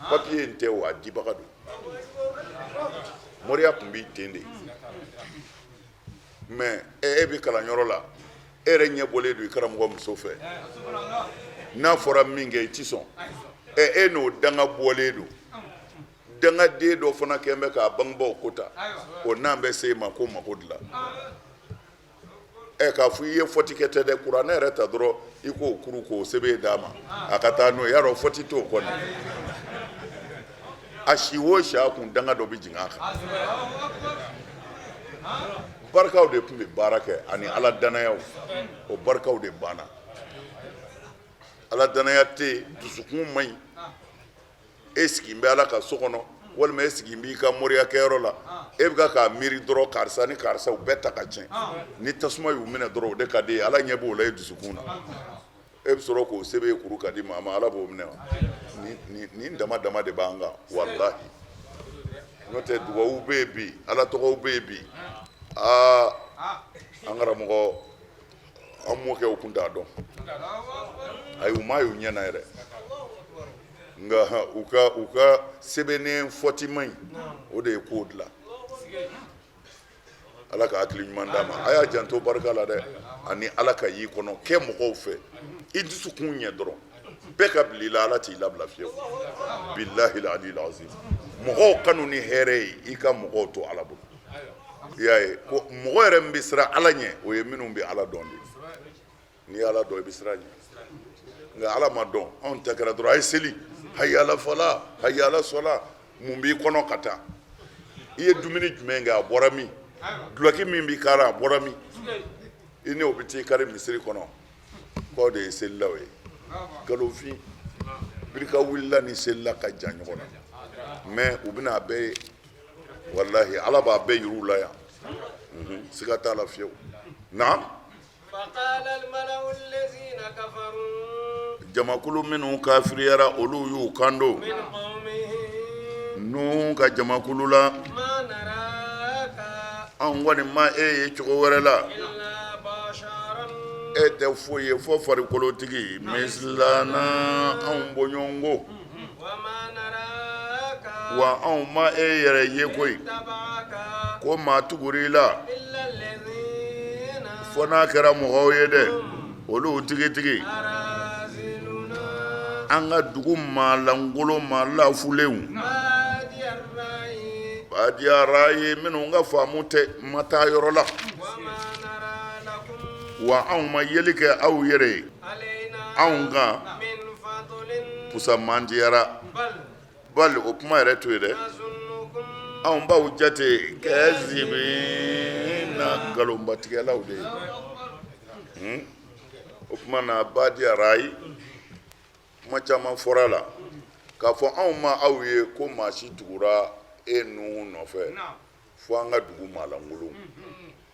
Papiye in tɛ o, a dibaga don. Moriya tun b'i ten de. Mais e bɛ kalanyɔrɔ la, e yɛrɛ ɲɛ bɔlen don i karamɔgɔ muso fɛ. N'a fɔra min kɛ, i ti sɔn. E n'o danga bɔlen don. Dangaden dɔ fana kɛn bɛ k'a bangebaaw ko ta, o n'an bɛ se ma ko mako dilan. Ɛ, k'a fɔ i ye fɔti kɛ tɛ dɛ, kuranɛ yɛrɛ ta dɔrɔn, i k'o kuru k'o sɛbɛn d'a ma, a ka taa n'o ye. Y'a dɔn fɔti t'o kɔni. A si o si, a kun danga dɔ bɛ jigin a kan. Barikaw de tun bɛ baara kɛ ani Ala dannayaw. O barikaw de banna. Ala dannaya tɛ yen, dusukun man ɲi. E sigi bɛ Ala ka so kɔnɔ, walima e sigi b'i ka moriya kɛyɔrɔ la, e bɛ k'a miiri dɔrɔn karisa ni karisa, u bɛɛ ta ka tiɲɛ. Ni tasuma y'u minɛ dɔrɔn, o de ka di ye. Ala ɲɛ b'o la e dusukun na. E bɛ sɔrɔ k'o sɛbɛn kuru ka di maa ma, Ala b'o minɛ wa? Nin dama dama de b'an kan, walahi. N'o tɛ, dugawu bɛ yen bi, Ala tɔgɔw bɛ yen bi. Aa, an karamɔgɔ, an mɔkɛw kun t'a dɔn. Ayi, u m'a y'u ɲɛ na yɛrɛ. Nka u ka sɛbɛnnen fɔti man ɲi, o de ye kow dilan. Ala ka hakili ɲuman d'a ma. A y'a janto barika la dɛ, ani Ala ka y'i kɔnɔ kɛ mɔgɔw fɛ. I dusukun ɲɛ dɔrɔn, bɛɛ ka bila i la, Ala t'i labila fiyewu, bilahi aliyil azim. Mɔgɔw kanu ni hɛrɛ ye, i ka mɔgɔw to Ala bolo. I y'a ye ko mɔgɔ yɛrɛ min bɛ siran Ala ɲɛ, o ye minnu bɛ Ala dɔn de. N'i ye Ala dɔn, i bɛ siran ɲɛ. Nka Ala ma dɔn, anw ta kɛra dɔrɔn a ye seli, hayya ala fala, hayya ala sɔla. Mun b'i kɔnɔ ka taa? I ye dumuni jumɛn kɛ? A bɔra min? Dulɔki min b'i kan na, a bɔra min? I n'o bɛ t'i kari misiri kɔnɔ k'o de ye selilaw ye. Nkalonfin. Birika wulila ni selila ka jan ɲɔgɔn na, mais u bɛna a bɛɛ ye. Walahi Ala b'a bɛɛ yir'u la yan, siga t'a la fiyewu. Naam. Jamakulu minnu kafiriyara, olu y'u kanto Nuhu ka jamakulu la: anw kɔni ma e ye cogo wɛrɛ la, e tɛ foyi ye fɔ farikolotigi misilana, anw bɔɲɔgɔnko. Wa anw ma e yɛrɛ ye koyi ko maa tugura i la, fo n'a kɛra mɔgɔw ye dɛ, olu tigitigi, an ka dugu maa lankolon, maa lafulenw, badiya rayi, minnu ka faamu tɛ ma taa yɔrɔ la. Wa anw ma yeli kɛ aw yɛrɛ ye anw kan fusamantiyara, bali o kuma yɛrɛ to yen dɛ, anw b'aw jate kazibina, nkalonbatigɛlaw de ye. O tuma na badiya rayi, kuma caman fɔra a la k'a fɔ anw ma aw ye ko maa si tugura e Nuhu nɔfɛ fo an ka dugu maalankolon,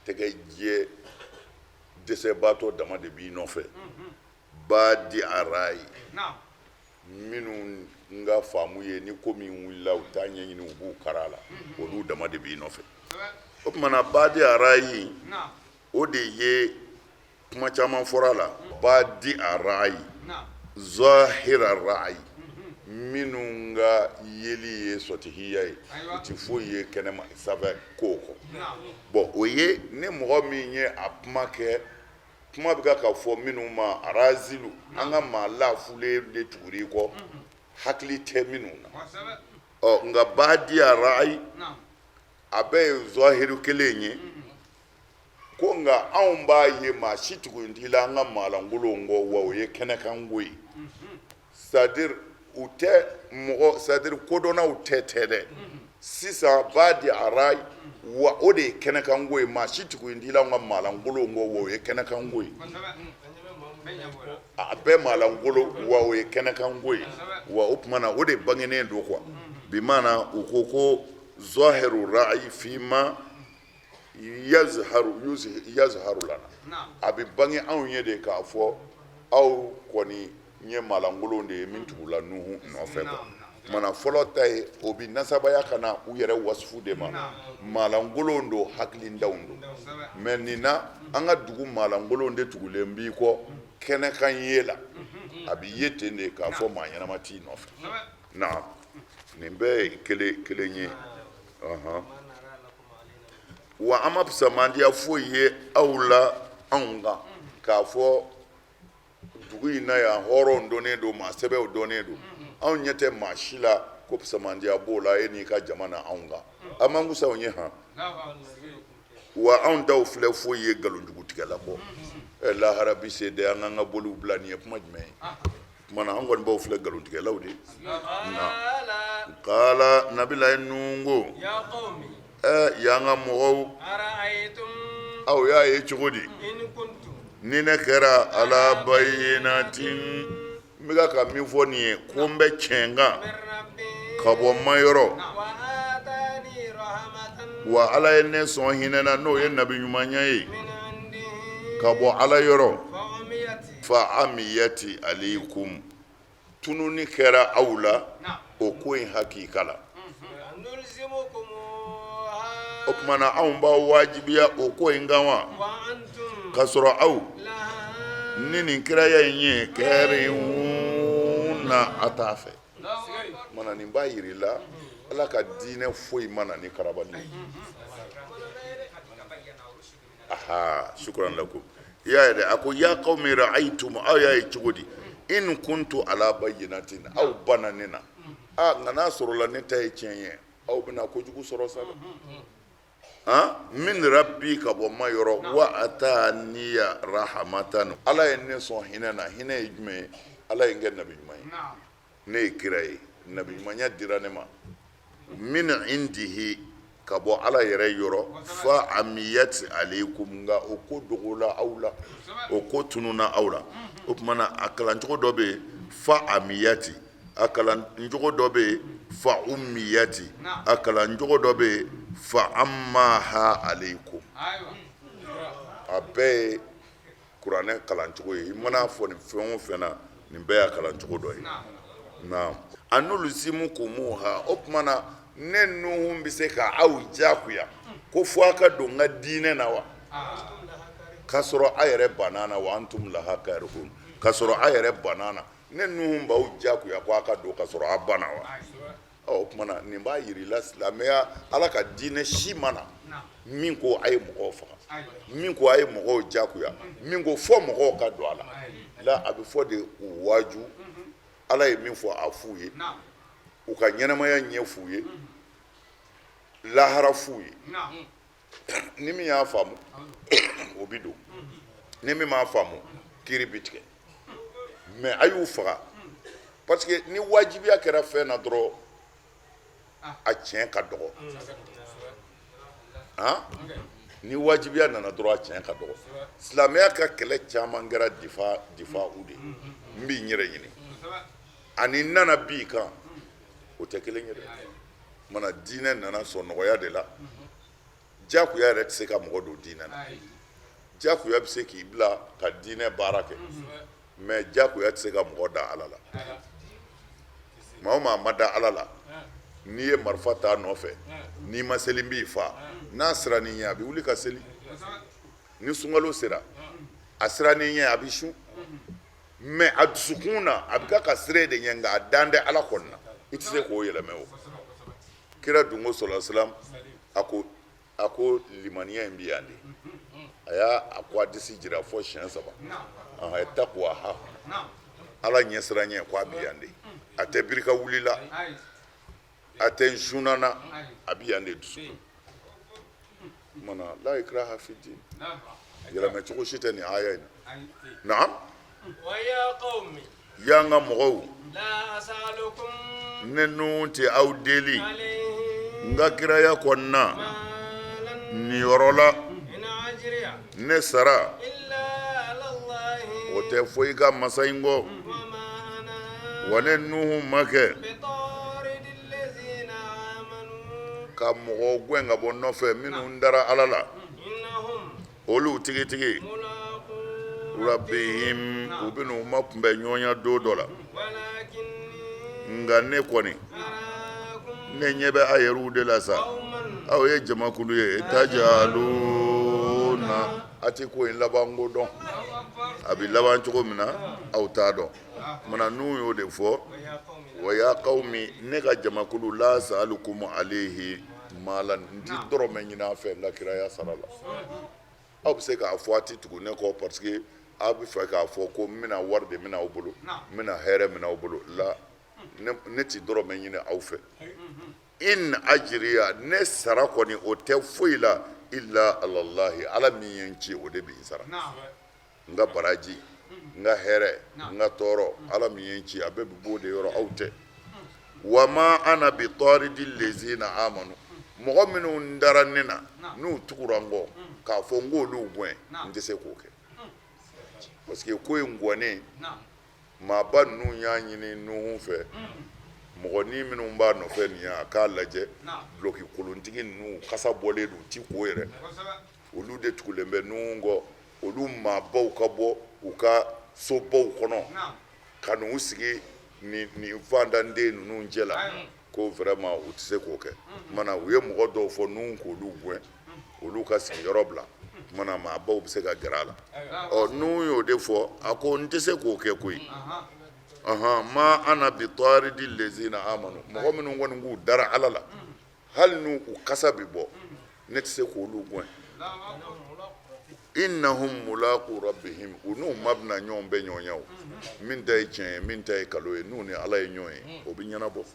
tɛgɛ jɛ dɛsɛbaatɔ dama de b'i nɔfɛ, badi arayi, minnu ka faamu ye ni ko min wulila u t'a ɲɛɲini, u b'u kara a la, olu dama de b'i nɔfɛ. O tuma na badi arayi, o de ye kuma caman fɔra a la. Badi arayi, zahira rayi, minnu ka yeli ye sɔtihiya ye, u ti foyi ye kɛnɛma sanfɛ kow kɔ. Bon, o ye ni mɔgɔ min ye a kuma kɛ, kuma bɛ ka fɔ minnu ma arazilu, an ka maa lafulen de tugura i kɔ, hakili tɛ minnu na. Ɔ nka badiya rayi, a bɛɛ ye zahiri kelen ye ko, nka anw b'a ye maa si tugun t'i la an ka maalankolonw kɔ, wa o ye kɛnɛkanko ye, c'est à dire u tɛ mɔgɔ, c'est à dire kodɔnnaw tɛ dɛ. Sisan badi arayi, wa o de ye kɛnɛkanko ye, maa si tugun t'i la an ka maalankolonw kɔ, wa o ye kɛnɛkanko ye, a bɛɛ maalankolon, wa o ye kɛnɛkanko ye. Wa o tuma na o de bangenen don quoi, bi maana u ko ko zahiru rayi fima yazharu yazharu lana, a bɛ bange anw ye de k'a fɔ aw kɔni ye maalankolon de ye min tugula Nuhu nɔfɛ quoi. Mana fɔlɔ ta ye, o bɛ nasabaya ka na u yɛrɛ wasufu de ma, maalankolon don, hakilintanw don. Mais nin na, an ka dugu maalankolon de tugulen b'i kɔ kɛnɛkan ye la, a bɛ ye ten de k'a fɔ maa ɲɛnama t'i nɔfɛ. Naam, nin bɛɛ ye kelen kelen ye. Wa an ma fisamandiya foyi ye aw la anw kan k'a fɔ dugu in na yan, hɔrɔnw dɔnnen don, maa sɛbɛw dɔnnen don, anw ɲɛ tɛ maa si la ko fisamandiya b'o la e n'i ka jama na anw kan. A man kusa anw ye han. Wa anw t'aw filɛ foyi ye nkalonjugutigɛla kɔ. Ɛ lahara bi se dɛ, an k'an ka boliw bila. Nin ye kuma jumɛn ye? Tuma na an kɔni b'aw filɛ nkalontigɛlaw de. Na kala nabila Nuhu ko: ɛ y'an ka mɔgɔw, aw y'a ye cogo di ni ne kɛra ala bayinatin, n bɛ ka min fɔ nin ye ko n bɛ tiɲɛ kan ka bɔ ma yɔrɔ, wa Ala ye ne sɔn hinɛ na, n'o ye nabi ɲumanya ye ka bɔ Ala yɔrɔ. Fa amiyati alaykum, tununi kɛra aw la o ko in hakika la. O tuma na anw b'aw wajibiya o ko in kan wa, ka sɔrɔ aw ni nin kiraya in ye karihuna, a t'a fɛ. Mana nin b'a yira i la, Ala ka diinɛ foyi ma na ni karabali ye. Aha, shukran lakum. I y'a ye dɛ, a ko ya qawmi ra'aytum, aw y'a ye cogo di, in kuntu ala bayyinatin, aw banna ne na. A nka n'a sɔrɔla ne ta ye tiɲɛ ye, aw bɛna kojugu sɔrɔ sa dɛ. Han, min rabbi, ka bɔ ma yɔrɔ, wa ataniya rahamatan, Ala ye ne sɔn hinɛ na. Hinɛ ye jumɛn ye? Ala ye n kɛ nabi ɲuman ye, ne ye kira ye, nabi ɲumanya dira ne ma, min indihi, ka bɔ Ala yɛrɛ yɔrɔ. Fa amiyat alaykum, nka o ko dogola aw la, o ko tununa aw la. O tuma na a kalancogo dɔ bɛ yen fa amiyati, a kalancogo dɔ bɛ yen fa umiyati, a kalancogo dɔ bɛ yen Fa ammaha alaykum. A bɛɛ ye kuranɛ kalancogo ye. I mana fɔ nin fɛn o fɛn na, nin bɛɛ y'a kalancogo dɔ ye. Naam, anulzimukumuha, o tuma na ne Nuhu bɛ se ka aw diyagoya ko fo aw ka don n ka diinɛ na wa, k'a sɔrɔ a yɛrɛ banna na? Wa antum laha karihun, k'a sɔrɔ a yɛrɛ banna na. Ne Nuhu b'aw diyagoya ko aw ka don k'a sɔrɔ a banna wa? Ɔ, o tuma na nin b'a yira i la silamɛya, Ala ka diinɛ si ma na min ko a ye mɔgɔw faga, min ko a ye mɔgɔw diyagoya, min ko fo mɔgɔw ka don a la. La, a bɛ fɔ de u waaju, Ala ye min fɔ a f'u ye, u ka ɲɛnamaya ɲɛ f'u ye, lahara f'u ye. Ni min y'a faamu, o bi don. Ni min m'a faamu, kiiri bi tigɛ. Mais a y'u faga, parce que ni wajibiya kɛra fɛn na dɔrɔn, a tiɲɛ ka dɔgɔ. Han, ni wajibiya nana dɔrɔn, a tiɲɛ ka dɔgɔ. Silamɛya ka kɛlɛ caman kɛra difa difa u de n b'i yɛrɛ ɲini ani n nana bi kan, o tɛ kelen ye dɛ. Mana diinɛ nana sɔn nɔgɔya de la. Diyagoya yɛrɛ tɛ se ka mɔgɔ don diinɛ na. Diyagoya bɛ se k'i bila ka diinɛ baara kɛ, mais diyagoya tɛ se ka mɔgɔ da Ala la. Maa o maa ma da Ala la, n'i ye marifa t'a nɔfɛ, n'i ma seli n b'i fa, n'a sirann'i ɲɛ, a bɛ wuli ka seli. Ni sunkalo sera, a sirann'i ɲɛ, a bɛ sun, mais a dusukun na, a bɛ ka ka siran e de ɲɛ, nka a dan tɛ Ala kɔni na. I tɛ se k'o yɛlɛmɛ. O kira dun ko sɔlɔ salam, a ko limaniya in bi yan de. A y'a a ko hadisi jira fɔ siɲɛ saba. A ye takuwa ha, Ala ɲɛsiran ɲɛ, ko a bi yan de. A tɛ birika wuli la, a tɛ sunna na, a bi yan de, dusukun mana. La ikraha fi din, yɛlɛmɛ cogo si tɛ nin aya in na. Naam, y'an ka mɔgɔw, ne nun tɛ aw deli n ka kiraya kɔnɔna nin yɔrɔ la. Ne sara, o tɛ foyi ka masa in kɔ. Wa ne Nuhu ma kɛ ka mɔgɔw gɛn ka bɔ nɔfɛ minnu dara Ala la. Olu tigitigi rabbihim, u bɛna u ma kunbɛn ɲɔgɔnya don dɔ la. Nka ne kɔni, ne ɲɛ bɛ a yɛrɛw de la sa. Aw ye jamakulu ye, tajaluna, a tɛ ko in labanko dɔn. A bɛ laban cogo min na, aw t'a dɔn. Mana n'u y'o de fɔ, wa ya qawmi, ne ka jamakulu, la asalukum alayhi malan, n ti dɔrɔmɛ ɲini a fɛ n ka kiraya sara la. Aw bɛ se k'a fɔ a tɛ tugu ne kɔ parce que aw bɛ fɛ k'a fɔ ko n bɛna wari de minɛ aw bolo, n bɛna hɛrɛ minɛ aw bolo la. Ne ti dɔrɔmɛ ɲini aw fɛ. In ajiriya, ne sara kɔni, o tɛ foyi la illa alallahi, Ala min ye n ci, o de bɛ n sara. N ka baraji, n ka hɛrɛ, n ka tɔɔrɔ, Ala min ye n ci, a bɛɛ bɛ b'o de yɔrɔ, aw tɛ. Wa ma ana bi taridi lezina amanu, mɔgɔ minnu dara ne na, n'u tugura n kɔ, k'a fɔ n k'olu gɛn, n tɛ se k'o kɛ, parce que ko in gɔnnen, maaba ninnu y'a ɲini Nuhu fɛ, mɔgɔnin minnu b'a nɔfɛ nin ye, a k'a lajɛ, duloki kolontigi ninnu kasa bɔlen don, u ti ko yɛrɛ, olu de tugulen bɛ Nuhu kɔ. Olu maabaw ka bɔ u ka sobaw kɔnɔ ka n'u sigi nin fantanden ninnu cɛ la, ko vraiment u tɛ se k'o kɛ. Mana u ye mɔgɔ dɔw fɔ Nuhu k'olu gɛn, olu ka sigiyɔrɔ bila, mana maabaw bɛ se ka gɛrɛ a la. Ɔ, Nuhu y'o de fɔ, a ko n tɛ se k'o kɛ koyi. Ɔhɔn, ma ana bi taridi lezina amanu, mɔgɔ minnu kɔni k'u dara Ala la, hali n'u u kasa bɛ bɔ, ne tɛ se k'olu gɛn. Innahum mulaqu rabbihim, u n'u ma bɛna ɲɔgɔn bɛ ɲɔgɔn ye. O min ta ye tiɲɛ ye, min ta ye kalo ye, n'u ni Ala ye ɲɔgɔn ye, o bɛ ɲɛnabɔ.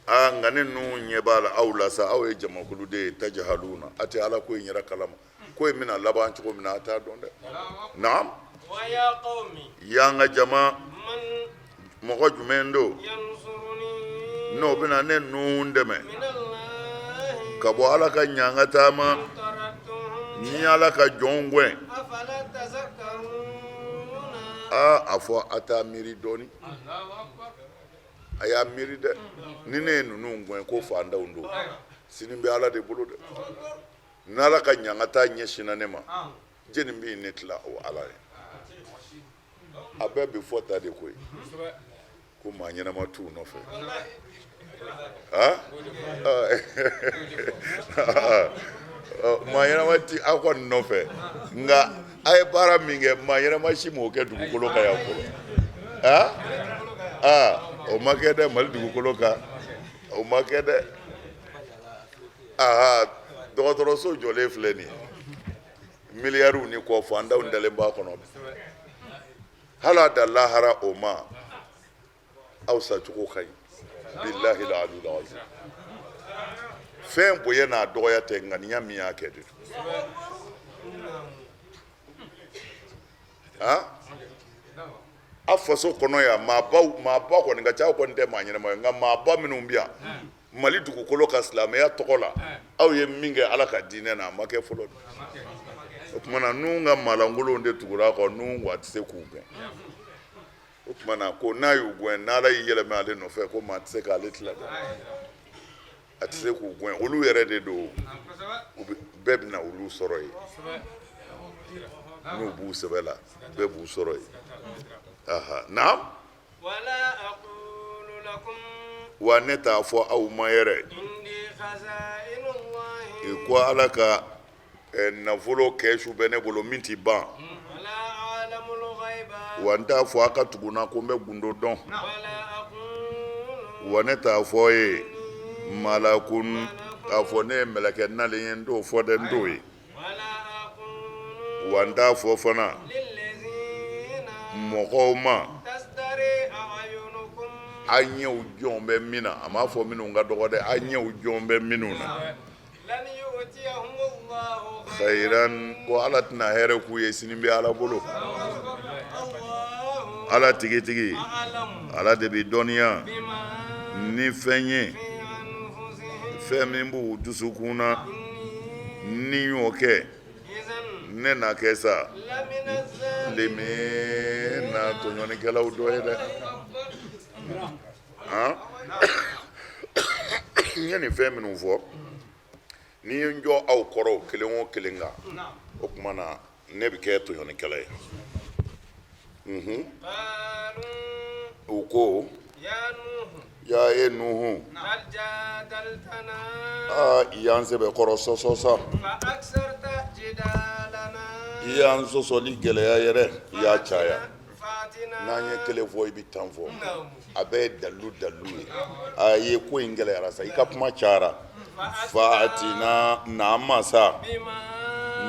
Aa, nka ne ninnu ɲɛ b'a la aw la sa, aw ye jamakulu de ye, tajahaluna, a tɛ Ala ko in yɛrɛ kalama. Ko in bɛna laban cogo min na, a t'a dɔn dɛ. Naam, y'an ka jama, mɔgɔ jumɛn don n'o bɛna ne ninnu dɛmɛ ka bɔ Ala ka ɲangata ma, ni Ala ka jɔnw gɛn? Aa, a fɔ a t'a miiri dɔɔni, a y'a miiri dɛ. Ni ne ye ninnu gɛn ko fantanw don. Sini bɛ Ala de bolo dɛ. N'Ala ka ɲangata ɲɛsinna ne ma, jɛni bɛ ne tila o Ala ye? A bɛɛ bɛ fɔ ta de koyi, ko maa ɲɛnama t'u nɔfɛ. Maa ɲɛnama ti aw kɔni nɔfɛ, nka a ye baara min kɛ, maa ɲɛnama si m'o kɛ dugukolo kan yan fɔlɔ. Aa, o ma kɛ dɛ, Mali dugukolo kan, o ma kɛ dɛ. Aa, dɔgɔtɔrɔso jɔlen filɛ nin ye, miliyariw ni kɔ, fantanw dalen b'a kɔnɔ. Hali a da lahara o ma, aw sacogo ka ɲi. Bilahi aliyul azim, fɛn bonya n'a dɔgɔya tɛ, ŋaniya min y'a kɛ de don. A faso kɔnɔ yan, maaba maaba kɔni ka ca, aw kɔni tɛ maa ɲɛnama ye, nka maaba minnu bɛ yan Mali dugukolo kan silamɛya tɔgɔ la, aw ye min kɛ Ala ka diinɛ na, a ma kɛ fɔlɔ. O tuma na, Nuhu ka maalankolonw de tugura a kɔ. Nuhu ko a tɛ se k'u gɛn. O tuma na, ko n'a y'u gɛn, n'Ala y'i yɛlɛmɛ ale nɔfɛ, ko maa tɛ se k'ale tila dɛ, a tɛ se k'u gɛn. Olu yɛrɛ de don, bɛɛ bɛna olu sɔrɔ yen. N'u b'u sɛbɛ la, bɛɛ b'u sɔrɔ yen. Naam. Wa ne t'a fɔ aw ma yɛrɛ i ko Ala ka nafolo kɛsu bɛ ne bolo min tɛ ban. Wa n t'a fɔ a ka tugu n na ko n bɛ gundo dɔn. Wa ne t'a fɔ ye malakun k'a fɔ ne ye mɛlɛkɛ nalen ye, n t'o fɔ dɛ, n t'o ye. Wa n t'a fɔ fana mɔgɔw ma a ɲɛw jɔn bɛ min na. A m'a fɔ minnu ka dɔgɔ dɛ, a ɲɛw jɔn bɛ minnu na khairan, ko Ala tɛna hɛrɛ k'u ye. Sini bɛ Ala bolo, Ala tigitigi, Ala de bɛ dɔnniya ni fɛn ye, fɛn min b'u dusukun na. Ni n y'o kɛ, ne na kɛ sa lemina tɔɲɔnikɛlaw dɔ ye dɛ. N ye nin fɛn minnu fɔ, ni ye n jɔ aw kɔrɔ o kelen o kelen kan, o tuma na ne bɛ kɛ tɔɲɔnikɛla ye. U ko ya e Nuhu, aa, i y'an sɛbɛkɔrɔ sɔsɔ sa, i y'an sɔsɔli gɛlɛya yɛrɛ, i y'a caya. N'an ye kelen fɔ, i bɛ 10 fɔ. A bɛɛ ye dalilu dalilu ye. A ye ko in gɛlɛyara sa, i ka kuma cayara. Faatina, na an ma sa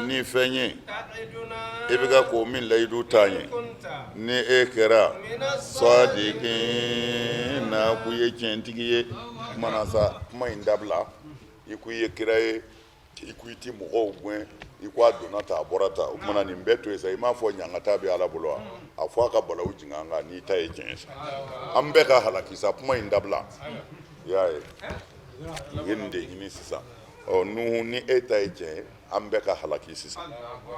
ni fɛn ye i bɛ ka ko min layidu ta ye, ni e kɛra sadiqina, k'u ye tiɲɛtigi ye. Kuma na sa, kuma in dabila. I ko i ye kira ye, i ko i tɛ mɔgɔw gɛn, i ko a donna tan, a bɔra tan. O tuma na, nin bɛɛ to yen sa. I m'a fɔ ɲangata bɛ Ala bolo wa? A fɔ a ka balawu jigin an kan n'i ta ye tiɲɛ ye sa, an bɛɛ ka halaki sa. Kuma in dabila. I y'a ye, u ye nin de ɲini sisan. Ɔ Nuhu, ni e ta ye tiɲɛ ye, an bɛɛ ka halaki sisan,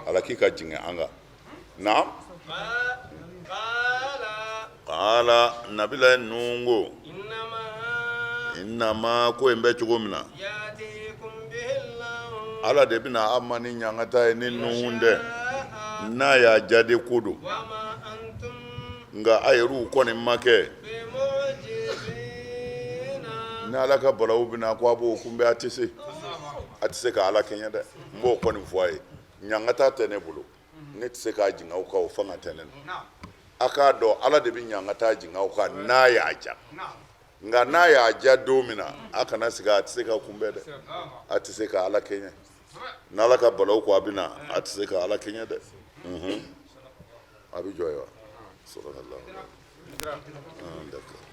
halaki ka jigin an kan. Naam. Qala, nabila Nuhu ko innama, ko in bɛ cogo min na, Ala de bɛna a ma ni ɲangata ye ni Nuhu tɛ, n'a y'a diya de ko don. Nka a yɛrɛw kɔni ma kɛ ni Ala ka balawu bɛna ko a b'o kunbɛn, a tɛ se, a tɛ se ka Ala kɛɲɛ dɛ. N b'o kɔni fɔ a ye, ɲangata tɛ ne bolo, ne tɛ se k'a jigin aw kan, o fanga tɛ ne na. A k'a dɔn, Ala de bɛ ɲangata jigin aw kan n'a y'a ja. Nka n'a y'a ja don min na, a kana sigi, a tɛ se ka kunbɛn dɛ, a tɛ se ka Ala kɛɲɛ. N'Ala ka balawu ko a bɛ na, a tɛ se ka Ala kɛɲɛ dɛ. A bɛ jɔ ye wa? D'accord.